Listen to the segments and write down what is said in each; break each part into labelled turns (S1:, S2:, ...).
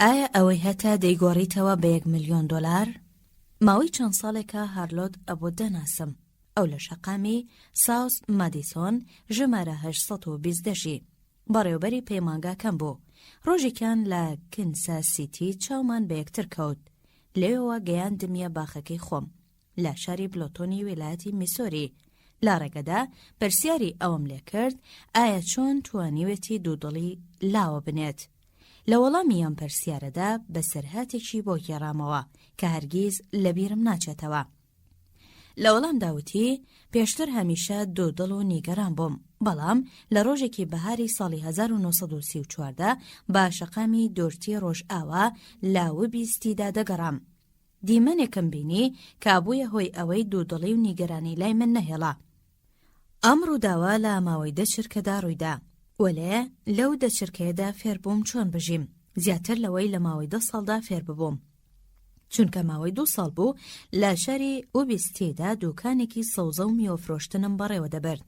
S1: ئایا ئەوەی هەتە دەیگۆڕیتەوە بە یەک ملیۆن دۆلار؟ ماوەی چەند ساڵێکە هارلۆد ئەبۆت دەناسم. ئەو لە شەقامی، ساوس مادیسۆن، ژمارە 820 دەژی. بەڕێوەبەری پەیمانگاکەم بوو. ڕۆژێکیان لە کنساس سیتی چاومان بە یەکتر کەوت. لەوێوە گەیاندمیە باخەکەی خۆم. لە شاری بلۆتۆنی ویلایەتی میسۆری. لە ڕێگەدا پرسیاری ئەوەم لێ کرد ئایا چۆن توانیوێتی دوودڵی لاوە بنێت. لە وەڵامی ئەم پرسیارەدا بەسەرهاتێکی بۆ گێڕامەوە کە هەرگیز لەبیرم ناچێتەوە. لە وەڵامدا وتی، پێشتر هەمیشە دوودڵ و نیگەران بووم، بەڵام لە ڕۆژێکی بەهاری ساڵی 1934 دا بە شەقامی دۆرتی ڕۆژئاوا لە وبیستیدا دەگەڕام. دیمەنێکم بینی کە بوویە هۆی ئەوەی دوودڵی و نیگەرانی لای من نەهێڵا. ئەم ڕووداوە لە ماوەی دە چرکەدا ڕوویدا، وەلێ لەو دە چرکەیەدا فێربووم چۆن بژیم، زیاتر لەوەی لە ماوەی دە ساڵدا فێر ببووم. چونکە ماوەی دوو ساڵ بوو لە شاری ئوبیستیدا دووکانێکی سەوزە و میوە فرۆشتنم بەڕێوە دەبرد.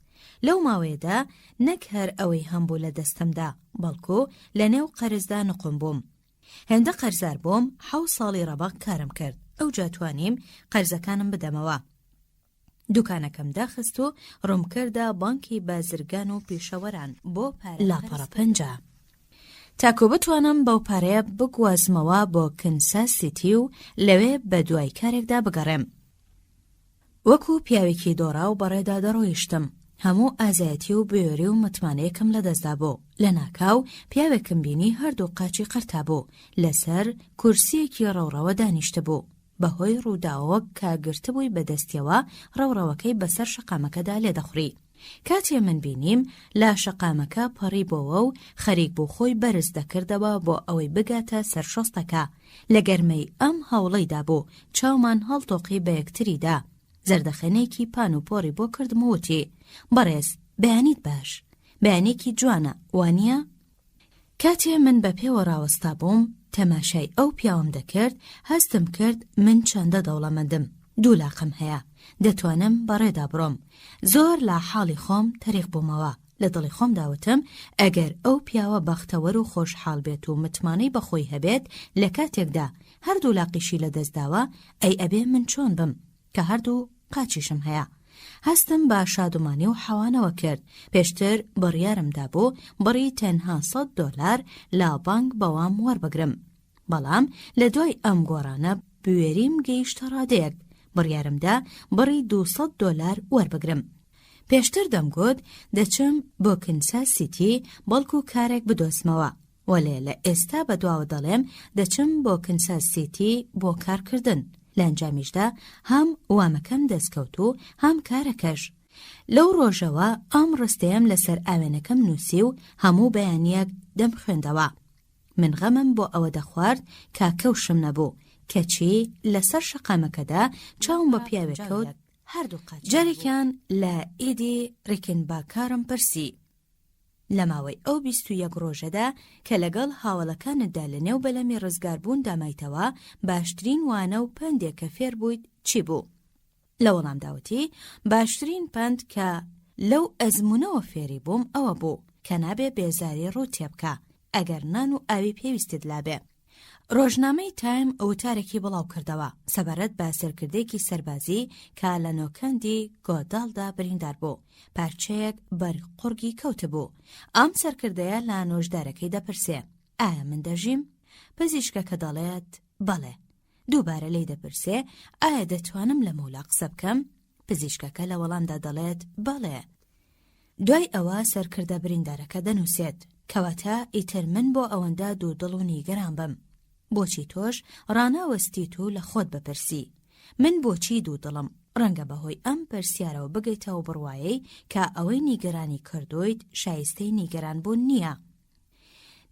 S1: لەو ماوەیەدا نەک هەر ئەوەی هەمبوو لە دەستمدا، بەڵکو لەنێو قەرزدا نوقم بووم. هێندە قەرزار بووم حەوت ساڵی ڕەبەق کارم کرد ئەوجا توانیم قەرزەکانم بدەمەوە. دوکانەکەم داخست و ڕوومکردە بانکی بازرگان و پیشەوەران بۆ پارە لاپەڕە 50. تاکو بتوانم بەو پارەیە بگوازمەوە بۆ کنساس سیتی و لەوێ بەدوای کارێکدا بگەڕێم. وەکو پیاوێکی دۆڕاو بەڕێدا دەڕۆیشتم، هەموو ئازایەتی و بوێری و متمانەیەکم لەدەستدا بوو، لەناکاو پیاوێکم بینی هەردوو قاچی قرتابوو، لەسەر کورسییەکی ڕەوڕەوە دانیشتبوو، بەهۆی ڕووداوەوە کە گرتبووی بەدەستیەوە ڕەوڕەوەکەی بەسەر شەقامەکەدا لێدەخوڕی. کاتێ من بینیم لە شەقامەکە پەڕیبۆوە و خەریک بوو خۆی بەرز دەکردەوە بۆ ئەوەی بگاتە سەر شۆستەکە، لە گەرمەی ئەم هەوڵەیدا بوو چاومان هەڵتۆقی بە یەکتری دا. زەردەخەنەیەکی پان و پۆڕی بۆ کردم و وتی، بەڕێز، بەیانیت باش. بەیانییەکی جوانە، وانییە؟ کاتێ من بە پێوە ڕاوەستابووم، تەماشای ئەو پیاوەم دەکرد، هەستم کرد من چەندە دەوڵەمەندم، دوو لاقم هەیە، دەتوانم بە ڕێدا بڕۆم. زۆر لە حاڵی خۆم تەریق بوومەوە، لە دڵی خۆمدا وتم، ئەگەر ئەو پیاوە بەختەوەر و خۆشحاڵ بێت و متمانەی بە خۆی هەبێت، لە کاتێکدا هەردوو لاقیشی لە دەست داوە، ئەی ئەبێ من چۆن بم؟ کە هەردوو قاچیشم هەیە. هەستم بە شادومانی و حەوانەوە کرد، پێشتر بڕیارم دابوو بڕی تەنها سەت دۆلار لە بانک بەوام وەربگرم. بەڵام لە دوای ئەم گۆڕانە بوێریم گەیشتە ڕادەیەک، بڕیارم دا بڕی 200 دۆلار وەربگرم. پێشتر دەمگوت دەچم بۆ کنساس سیتی بەڵکو کارێک بدۆزمەوە، وەلێ لە ئێستا بەدواوە دەڵێم دەچم بۆ کنساس سیتی بۆ کارکردن، لە ئەنجامیشدا هەم وامەکەم دەستکەوت و هەم کارەکەش. لەو ڕۆژەوە ئەم ڕستەیەم لەسەر ئاوێنەکەم نووسی و هەموو بەیانییەک دەمخوێندەوە. من غەمم بۆ ئەوە دەخوارد کە کەوشم نەبوو، کەچی لەسەر شەقامەکەدا چاوم بە پیاوێک کەوت، جارێکیان لە ئیدی ڕیکنباکارم پرسی، لە ماوەی ئەو 21 ڕۆژەدا کە لەگەڵ هاوەڵەکانتدا لە نێو بەلەمی ڕزگاربووندا مایتەوە، باشترین وانە و پەندێک کە فێر بوویت چی بوو؟ لە وەڵامدا وتی، باشترین پەند کە لەو ئەزموونەوە فێری بووم ئەوە بوو، کە نابێ بێزاری ڕووت تێبکا، ئەگەر نان و ئاوی پێویستت لابێ. ڕۆژنامەی تایم وتارێکی بڵاوکردەوە سەبارەت بە سەرکردەیەکی سەربازی کە لە نۆکەندی گۆداڵدا بریندار بوو، پارچەیەک بەر قوڕگی کەوتبوو. ئەم سەرکردەیە لە نۆژدارەکەی دەپرسێ، ئایا من دەژیم؟ پزیشکەکە دەڵێت، بەڵێ. دووبارە لێی دەپرسێ، ئایا دەتوانم لەمەولا قسە بکەم؟ پزیشکەکە لە وەڵامدا دەڵێت، بەڵێ. دوای ئەوە سەرکردە بریندارەکە دەنووسێت، کەواتە ئیتر من بۆ ئەوەندە دوودڵ و نیگەران بم؟ بۆچی تۆش ڕاناوەستیت و لە خۆت بپرسی، من بۆچی دوودڵم؟ ڕەنگە بەهۆی ئەم پرسیارەوە بگەیتە ئەو بڕوایەی کە ئەوەی نیگەرانی کردوویت شایستەی نیگەرانبوون نییە.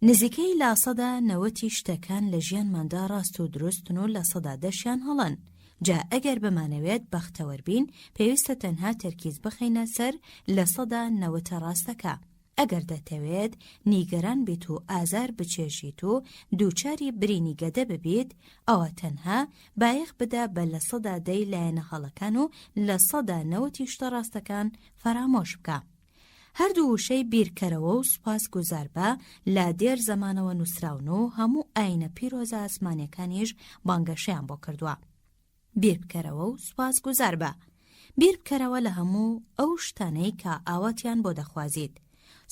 S1: نزیکەی لاسەدا نەوەتی شتەکان لە ژیانماندا ڕاست و دروستن و لەسەدا دەشیان هەڵەن. جا ئەگەر بمانەوێت بەختەوەر بین پێویستە تەنها تەرکیز بخەینە سەر لەسەدا نەوەتە ڕاستەکە. ئەگەر دەتەوێت نیگەران بیت و ئازار بچێژیت و دووچاری برینی گەدە ببیت ئەوا تەنها بایەخ بدە بە لەسەدا دەی لایەنە هەڵەکان و لەسەدا نەوەتی شتە ڕاستەکان فەرامۆش بکە. هەردوو وشەی بیرکەرەوە و سوپاس گوزاربە لە دێر زەمانەوە نووسراون و هەموو ئاینە پیرۆزە ئاسمانیەکانیش بانگەشەیان بۆ کردووە. بیر بکەرەوە و سوپاس گوزاربە. بیر بکەرەوە لە هەموو ئەو شتانەی کە ئاواتیان بۆ دەخوازیت.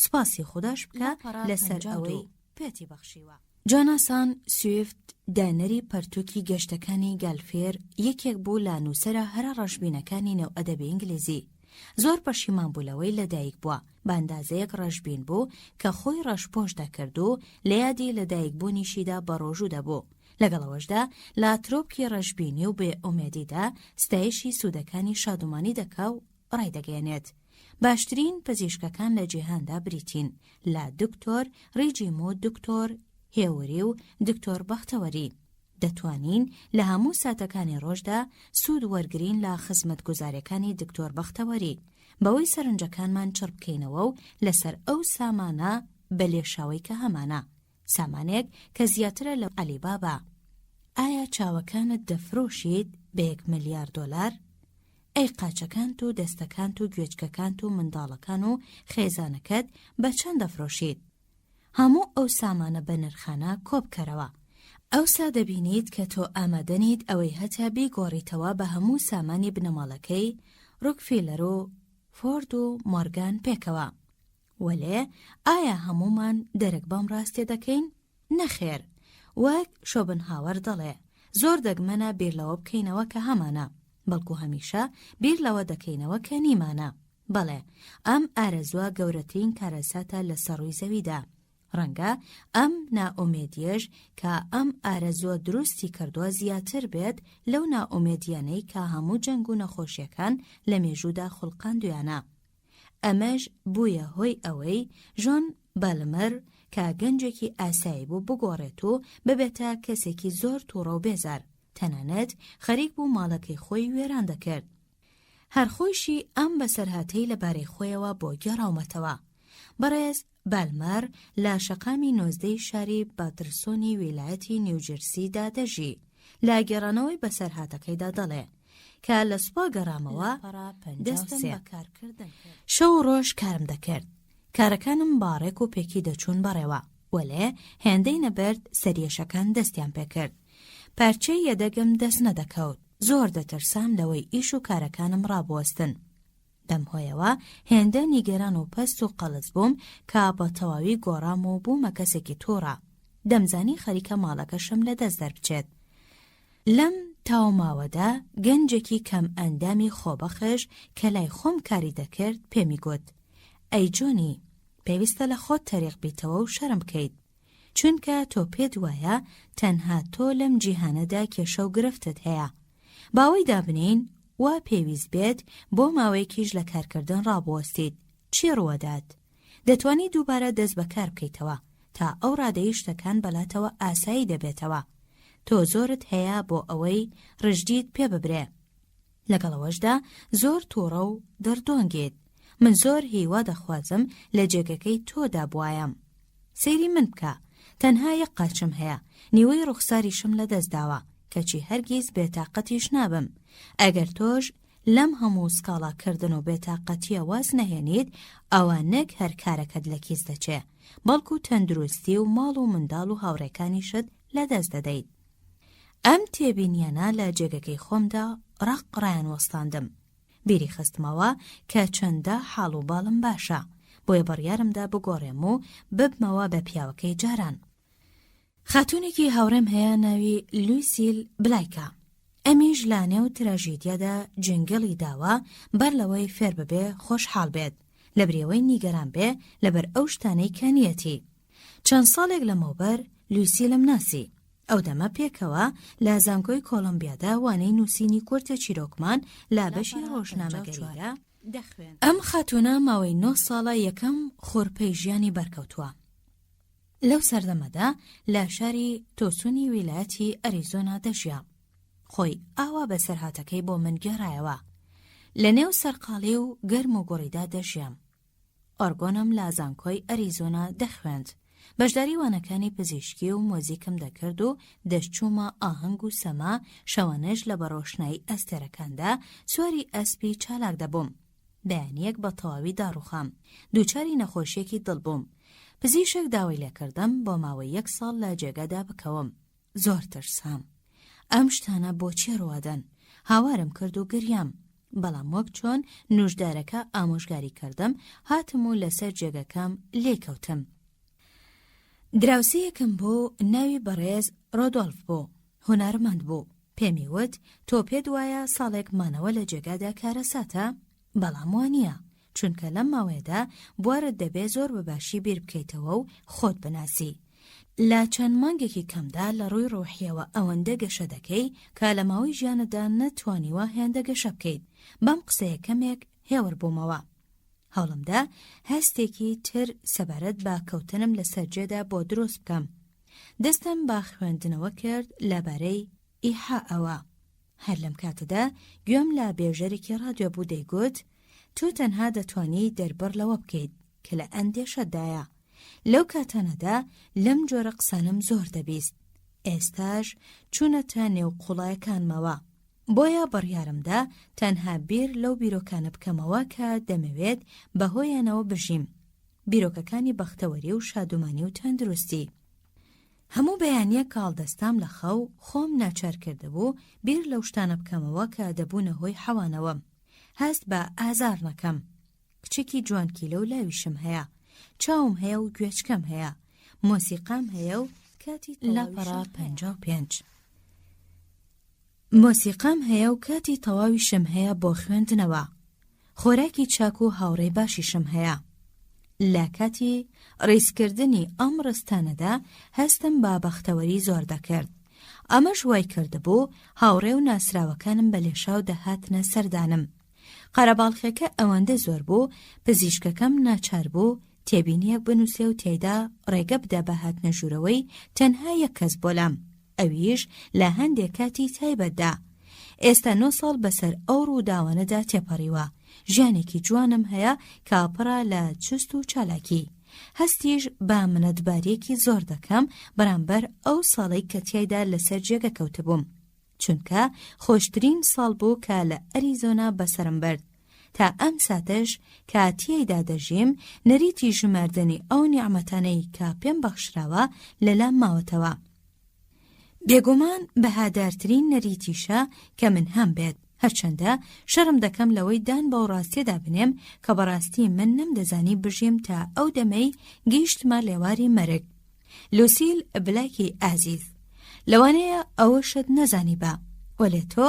S1: سوپاسی خوداش بکە لەسەر ئەوەی پێتی بەخشیوە. جۆناسان سویفت دانەری پەرتووکی گەشتەکانی گالفێر یەکێک بوو لە نووسەرە هەرە ڕەشبینەکانی نێو ئەدەبی ئینگلیزی. زۆر پەشیمان بوو لەوەی لەدایک بووە، بە ئەندازەیەک ڕەشبین بوو کە خۆی ڕەشپۆش دەکرد و لە یادی لەدایکبوونیشیدا بەڕۆژوو دەبوو. لەگەڵ ئەوەشدا لە ترۆپکی ڕەشبینی و بێ ئومێدیدا ستایشی سوودەکانی شادومانی دەکا و ڕایدەگەیەنێت باشترین پزیشکەکان لە جیهاندا بریتین لە دکتۆر ڕیجیم و دکتۆر هێوری و دکتۆر بەختەوەری. دەتوانین لە هەموو ساتەکانی ڕۆژدا سوود وەرگرین لە خزمەتگوزاریەکانی دکتۆر بەختەوەری بەوەی سەرنجەکانمان چڕ بکەینەوە و لەسەر ئەو سامانە بە لێشاوەی کە هەمانە سامانێک کە زیاترە لە عەلی بابا. ئایا چاوەکانت دەفرۆشیت بە یەک ملیار دۆلار؟ ئەی قاچەکانت و دەستەکانت و گوێچکەکانت و منداڵەکان و خێزانەکەت بە چەند دەفرۆشیت؟ هەموو ئەو سامانە بەنرخانە کۆبکەرەوە. ئەوسا دەبینیت کە تۆ ئامادەنیت ئەوەی هەتە بیگۆڕیتەوە بە هەموو سامانی بنەماڵەکەی ڕۆکفیلەر و فۆرد و مۆرگان پێکەوە. وەلێ ئایا هەموومان دەرک بەم ڕاستیە دەکەین؟ نەخێر. وەک شۆبنهاوەر دەڵێ، زۆر دەگمەنە بیر لەوە بکەینەوە کە هەمانە، بەڵکو هەمیشە بیر لەوە دەکەینەوە کە نیمانە. بەڵێ، ئەم ئارەزووە گەورەترین کارەساتە لەسەر ڕووی زەویدا. ڕەنگە ئەم نائومێدیەش کە ئەم ئارەزووە دروستی کردووە زیاتر بێت لەو نائومێدیانەی کە هەموو جەنگ و نەخۆشیەکان لە مێژوودا خوڵقاندویانە. ئەمەش بوویە هۆی ئەوەی ژۆن بالمەر کە گەنجێکی ئاسایی بوو بگۆڕێت و ببێتە کەسێکی زۆر توڕە و بێزار، تەنانەت خەریک بوو ماڵەکەی خۆی وێران دەکرد. هەر خۆیشی ئەم بەسەرهاتەی لەبارەی خۆیەوە بۆ گێڕاومەتەوە. بەڕێز بالمەر لە شەقامی نۆزدەی شاری باترسۆنی ویلایەتی نیوجرسیدا دەژی. لە گێڕانەوەی بەسەرهاتەکەیدا دەڵێ، کە لە سوپا گەڕامەوە، دەستم بە کارکردن کرد. شەو و ڕۆژ کارم دەکرد. کارەکانم بە ڕێک و پێکی دەچوون بەڕێوە. وەلێ هێندەی نەبرد سەریەشەکان دەستیان پێ کرد. پارچەی یەدەگم دەست نەدەکەوت. زۆر دەترسام لەوەی ئیش و کارەکانم ڕابوەستن. بەم هۆیەوە هێندە نیگەران و پەست و قەڵس بووم کە بە تەواوی گۆڕام و بوومە کەسێکی تووڕە. دەمزانی خەریکە ماڵەکەشم لە دەست دەربچێت. لەم تاوماوەدا گەنجێکی کەم ئەندامی خۆبەخش کە لای خۆم کاری دەکرد پێمی گوت، ئەی جۆنی، پێویستە لە خۆت تەریق بیتەوە و شەرم بکەیت. چونکە تۆ پێت وایە تەنها تۆ لەم جیهانەدا کێشە و گرفتت هەیە. باوەی دابنێین وا پێویست بێت بۆ ماوەیەکیش لە کارکردن ڕابوەستیت، چی ڕووەدات؟ دەتوانی دووبارە دەست بە کار بکەیتەوە، تا ئەو ڕادەی شتەکان بەلاتەوە ئاسایی دەبێتەوە. تۆ زۆرت هەیە بۆ ئەوەی ڕژدیت پێ ببرێ. لەگەڵ ئەوەشدا زۆر تووڕە و دڕدۆنگیت. من زۆر هیوا دەخوازم لە جێگەکەی تۆدا بوایەم. سەیری من بکە، تەنها یەک قاچم هەیە، نیوەی ڕوخساریشم لەدەست داوە، کەچی هەرگیز بێتاقەتیش نابم. ئەگەر تۆش لەم هەموو سکاڵا کردن و بێتاقەتییە واز نەهێنیت، ئەوا نەک هەر کارەکەت لە کیس دەچێ، بەڵکو تەندروستی و ماڵ و منداڵ و هاوڕێکانیشت لەدەست دەدەیت. ئەم تێبینییانە لە جێگەکەی خۆمدا ڕەق ڕایانوەستاندم. بیری خستمەوە کە چەندە حاڵ و باڵم باشە، بۆیە بڕیارمدا بگۆڕێم و ببمەوە بە پیاوەکەی جاران. خاتوونێکی هاوڕێم هەیە ناوی لویسیل بلایکە. ئەمیش لە نێو تراژیدیادا جنگڵی داوە بەر لەوەی فێر ببێ خۆشحاڵ بێت، لەبری ئەوەی نیگەران بێ لەبەر ئەو شتانەی کە نییەتی. چەند ساڵێک لەمەوبەر لویسیلم ناسی. ئەو دەمە پێکەوە لە زانکۆی کۆڵۆمبیادا وانەی نووسینی کورتە چیرۆکمان لە بەشی ڕۆژنامەگەریدا دەخوێند. ئەم خاتوونە ماوەی نۆ ساڵە یەکەم خورپەی ژیانی بەرکەوتووە. لەو سەردەمەدا لە شاری تۆسونی ویلایەتی ئەریزۆنا دەژیا. خۆی ئاوا بەسەرهاتەکەی بۆ من گێڕایەوە. لە نێو سەرقاڵی و گەرم و گوڕیدا دەژیام. ئۆرگۆنم لە زانکۆی ئەریزۆنا دەخوێند. بەشداری وانەکانی پزیشکی و مۆزیکم دەکرد و دەشچوومە ئاهەنگ و سەما، شەوانەش لە بە ڕۆشنایی ئەستێرەکاندا سواری ئەسپی چالاک دەبووم. بەیانییەک بە تەواوی داڕووخام. دووچاری نەخۆشییەکی دڵ بووم. پزیشک داوای لێکردم بۆ ماوەی یەک ساڵ لە جێگادا بکەوم. زۆر ترسام. ئەم شتانە بۆچی ڕووئەدەن؟ هاوارم کرد و گریام. بەڵام وەک چۆن نوژدارەکە ئامۆژگاری کردم، هاتم و لەسەر جێگەکەم لێی کەوتم. دراوسێیەکم بوو، ناوی بەڕێز ڕۆدۆڵف بوو. هونەرمەند بوو. پێمی وت، تۆ پێت وایە ساڵێک مانەوە لە جێگادا کارەساتە؟ بەڵام وا نییە، چونکە لەم ماوەیەدا بوارت دەبێ زۆر بە باشی بیر بکەیتەوە و خۆت بناسی. لە چەند مانگێکی کەمدا لە ڕووی ڕۆحییەوە ئەوەندە گەشە دەکەی کە لە ماوەی ژیانتدا نەتتوانیوە هێندە گەشە بکەیت. بەم قسەیە کەمێک هێور بوومەوە. هەوڵمدا هەستێکی تر سەبارەت بە کەوتنم لەسەر جێدا بۆ دروست بکەم. دەستم بە خوێندنەوە کرد لەبارەی ئیحائەوە. هەر لەم کاتەدا گوێم لە بێژەرێکی ڕادیۆ بوو دەیگوت، تۆ تەنها دەتوانی دەربڕ لەوە بکەیت کە لە ئەندێشەتدایە. لەو کاتانەدا لەم جۆرە قسانەم زۆر دەبیست. ئێستاش چوونەتە نێو قوڵایەکانمەوە. بۆیە بڕیارمدا تەنها بیر لەو بیرۆکانە بکەمەوە کە دەمەوێت بەهۆیانەوە بژیم. بیرۆکەکانی بەختەوەری و شادومانی و تەندروستی. هەموو بەیانییەک کە هەڵدەستام لە خەو، خۆم ناچار کردبوو بیر لەو شتانە بکەمەوە کە دەبوونە هۆی حەوانەوەم. هەست بە ئازار نەکەم. کچێکی جوانکیلە و لاویشم هەیە. چاوم هەیە و گوێچکەم هەیە. مۆسیقام هەیە و کاتی لاپەڕە 55. مۆسیقام هەیە و کاتی تەواویشم هەیە بۆ خوێندنەوە. خۆراکی چاک و هاوڕێی باشیشم هەیە. لە کاتی ڕیزکردنی ئەم ڕستانەدا هەستم بە بەختەوەری زۆر دەکرد. ئەمەش وای کردبوو هاوڕێ و ناسراوەکانم بە لێشاو دەهاتنە سەردانم. قەرەباڵخیەکە ئەوەندە زۆر بوو، پزیشکەکەم ناچار بوو تێبینییەک بنووسێ و تیایدا ڕێگە بدا بە هاتنە ژوورەوەی تەنها یەک کەس بۆ لام. ئەویش لە هەندێک کاتی تایبەتدا. ئێستا نۆ ساڵ بەسەر ئەو ڕووداوانەدا تێپەڕیوە، ژیانێکی جوانم هەیە کە پڕە لە چوست و چالاکی. هەستیش بە منەتبارییەکی زۆر دەکەم بەرامبەر ئەو ساڵەی کە تیایدا لەسەر جێگە کەوتبووم. چونکە خۆشترین ساڵ بوو کە لە ئەریزۆنا بەسەرم برد. تا ئەم ساتەش کە تیایدا دەژیم، نەریتی ژماردنی ئەو نیعمەتانەی کە پێم بەخشراوە لەلام ماوەتەوە. بێگومان بەهادارترین نەریتیشە کە من هەمبێت، هەرچەندە شەرم دەکەم لەوەی دان بەو ڕاستیەدا بنێم کە بەڕاستی من نەمدەزانی بژیم تا ئەو دەمەی گەیشتمە لێواری مەرگ. لوسیل بلایکی ئازیز، لەوانەیە ئەوەشت نەزانیبا، وەلێ تۆ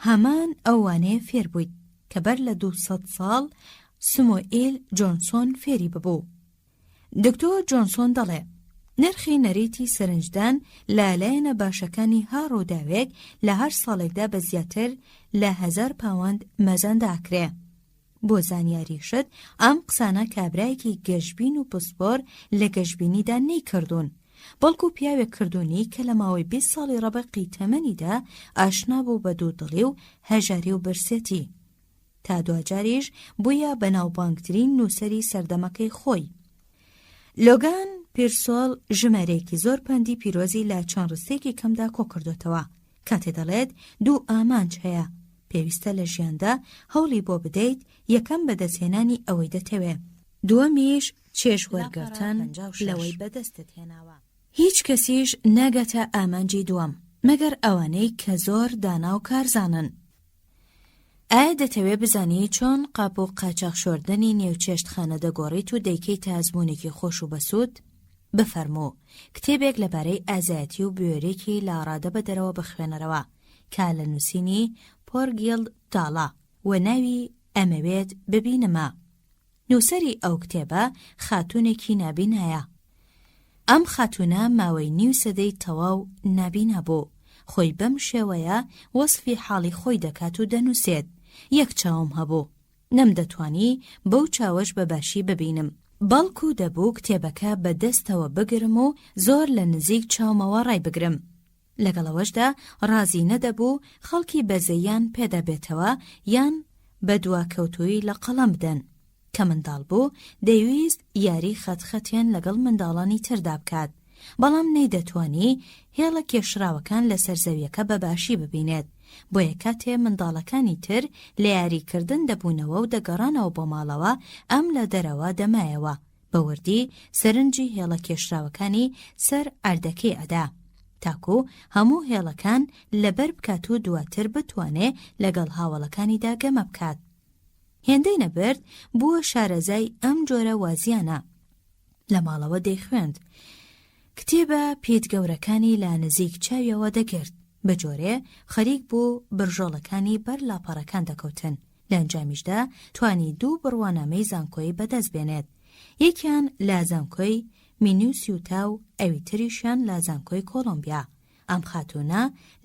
S1: هەمان ئەو وانەیە فێر بوویت کە بەر لە 200 ساڵ سموئیل جۆنسۆن فێری ببوو. دکتۆر جۆنسۆن دەڵێ، نرخی نەریتی سەرنجدان لە لایەنە باشەکانی هەر ڕووداوێک لە هەر ساڵێکدا بە زیاتر لە هەزار پاوەند مەزەندە ئەکرێ. بۆ زانیاریشت ئەم قسانە کابرایەکی گەشبین و پسپۆر لە گەشبینیدا نەیکردوون، بەڵکو پیاوێک کردوونی کە لە ماوەی 20 ساڵی ڕەبەقی تەمەنیدا ئاشنا بوو بە دوودڵی و هەژاری و برسێتی. تا دواجاریش بوویە بەناوبانگترین نووسەری سەردەمەکەی خۆی. لۆگان پیرسۆڵ ژمارەیەکی زۆر پەندی پیرۆزی لە چەند ڕستەیەکی کەمدا کۆکردۆتەوە، کاتێ دەڵێت دوو ئامانج هەیە پێویستە لە ژیاندا هەوڵی بۆ بدەیت، یەکەم بەدەستهێنانی ئەوەی دەتەوێ، دووەمیش چێژ وەرگرتن لەوەی بەدەستت هێناوە. هیچ کەسیش ناگاتە ئامانجی دووەم، مەگەر ئەوانەی کە زۆر دانا و کارزانن. ئایا دەتەوێ بزانی چۆن قاپ و قاچاخ شۆردنی نێو چێشتخانە دەگۆڕیت و دەیکەیتە ئەزموونێکی خۆش و بەسوود؟ بفەرموو کتێبێک لەبارەی ئازایەتی و بوێریی لە ڕادەبەدەرەوە بخوێنەرەوە کە لە نووسینی پۆرگیڵد داڵە و ناوی ئەمەوێت ببینمە. نووسەری ئەو کتێبە خاتوونێکی نابینایە. ئەم خاتوونە ماوەی نیو سەدەی تەواو نابینا بوو. خۆی بەم شێوەیە وەسفی حاڵی خۆی دەکات و دەنووسێت، یەک چاوم هەبوو. نەمدەتوانی بەو چاوەش بە باشی ببینم. بەڵکو دەبوو کتێبەکە بە دەستەوە بگرم و زۆر لە نزیک چاومەوە ڕایبگرم. لەگەڵ ئەوەشدا ڕازی نەدەبوو خەڵکی بەزەییان پێدا بێتەوە یان بە دواکەوتوویی لە قەڵەم بدەن. کە منداڵ بوو دەیویست یاری خەت خەتێن لەگەڵ منداڵانی تردا بکات، بەڵام نەیدەتوانی هێڵە کێشراوەکان لەسەر زەویەکە بە باشی ببینێت. بۆیە کاتێ منداڵەکانی تر لە یاریکردن دەبوونەوە و دەگەڕانەوە بۆ ماڵەوە، ئەم لە دەرەوە دەمایەوە، بە وردی سەرنجی هێڵە کێشراوەکانی سەر عەردەکەی ئەدا، تاکو هەموو هێڵەکان لەبەر بکات و دواتر بتوانێ لەگەڵ هاوەڵەکانیدا گەمە بکات. هێندەی نەبرد بووە شارەزای ئەم جۆرە وازیانە. لە ماڵەوە دەیخوێند. کتێبە پیت گەورەکانی لە نزیک چاویەوە دەگرت. بە جۆرێ خەریک بوو برژۆڵەکانی بەر لاپەڕەکان دەکەوتن. لە ئەنجامیشدا توانی دوو بڕوانامەی زانکۆی بەدەست بێنێت. یەکیان لە زانکۆی مینیسوتا و ئەوی تریشیان لە زانکۆی کۆڵۆمبیا. ئەم خاتوونە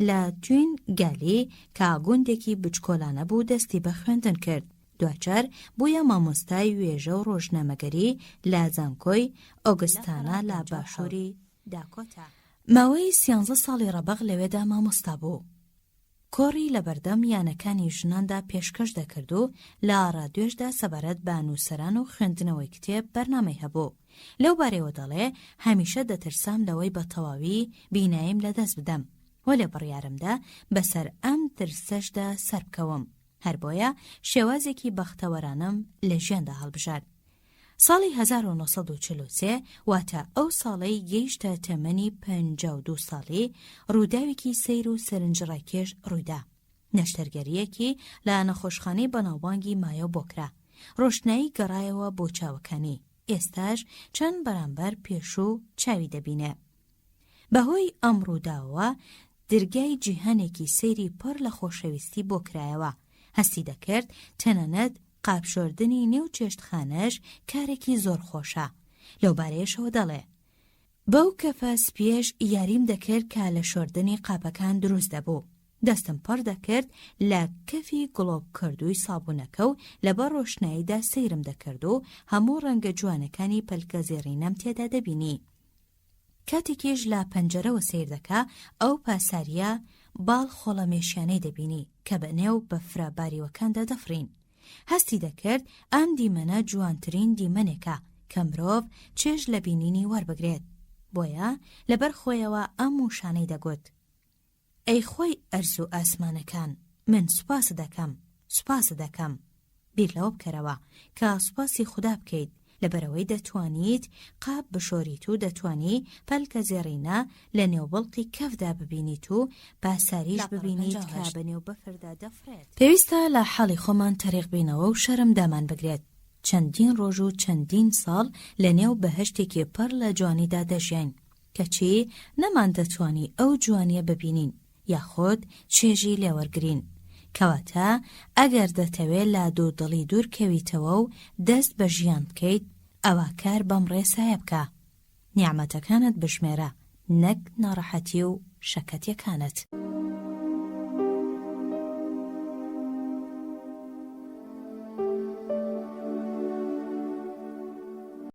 S1: لە توین گالی کە گوندێکی بچکۆلانە بوو دەستی بە خوێندن کرد. دواجار بوویە مامۆستای وێژە و ڕۆژنامەگەری لە زانکۆی ئۆگستانا لە باشووری داکۆتا. ماوەی سیانزە ساڵی ڕەبەق لەوێدا مامۆستا بوو. کۆڕی لەبەردەم یانەکانی ژناندا پێشکەش دەکرد و لە ڕادیۆشدا سەبارەت بە نووسەران و خوێندنەوەی کتێب بەرنامەی هەبوو. لەو بارەیەوە دەڵێ، هەمیشە دەترسام لەوەی بە تەواوی بیناییم لەدەست بدەم، وەلێ بڕیارمدا بەسەر ئەم ترسەشدا سەربکەوم. هەر بۆیە شێوازێکی بەختەوەرانەم لە ژیاندا هەڵبژارد. ساڵی 1943 واتە ئەو ساڵەی گەیشتە تەمەنی 52 ساڵی، ڕووداوێکی سەیر و سەرنجڕاکێش ڕوویدا. نەشتەرگەرییەکی لە نەخۆشخانەی بەناوبانگی مایۆ بۆ کرا. ڕۆشنایی گەڕایەوە بۆ چاوەکانی. ئێستاش چەند بەرامبەر پێشوو چاوی دەبینێ. بەهۆی ئەم ڕووداوەوە درگای جیهانێکی سەیری پڕ لە خۆشەویستی بۆ کرایەوە، هەستی دەکرد تەنانەت قاپشۆردنی نێو چێشتخانەش کارێکی زۆر خۆشە. لەو بارەیەشەوە دەڵێ، بەو کەفە سپییەش یاریم دەکرد کە لە شۆردنی قاپەکان دروست دەبوو. دەستم پڕ دەکرد لە کەفی گڵۆپ کردووی سابوونەکە و لەبەر ڕۆشناییدا سەیرم دەکرد و هەموو ڕەنگە جوانەکانی پەلکەزێڕینەم تێدا دەبینی. کاتێکیش لە پەنجەرەوە سەیر دەکا ئەو پاسارییە باڵ خۆڵەمێشیانەی دەبینی کە بە نێو بەفرە باریوەکاندا دەفڕین. هەستی دەکرد ئەم دیمەنە جوانترین دیمەنێکە کە مرۆڤ چێژ لە بینینی وەربگرێت. بۆیە لەبەر خۆیەوە ئەم وشانەی دەگوت. ئەی خوای ئەرز و ئاسمانەکان من سوپاست دەکەم سوپاست دەکەم بیر لەوە بکەرەوە کە سوپاسی خودا بکەیت لەبەرئەوەی دەتوانیت قاپ بشۆریت و دەتوانی پەلکە زێڕینە لە نێو بڵقی کەفدا ببینیت و پاساریش ببینیت کە بە نێو بەفردا دەفڕێت. پێویستە لە حاڵی خۆمان تەریق بینەوە و شەرم دامان بگرێت چەندین ڕۆژ و چەندین ساڵ لە نێو بەهەشتێکی پڕ لە جوانیدا دەژیاین کەچی نەماندەتوانی ئەو جوانیە ببینین یاخود چێژی لێوەرگرین. کەواتە ئەگەر دەتەوێ لە دوودڵی دوور کەویتەوە و دەست بە ژیان بکەیت ئەوا کار بەم ڕێسایە بکە. نیعمەتەکانت بژمێرە نەک ناڕەحەتی و شەکەتیەکانت.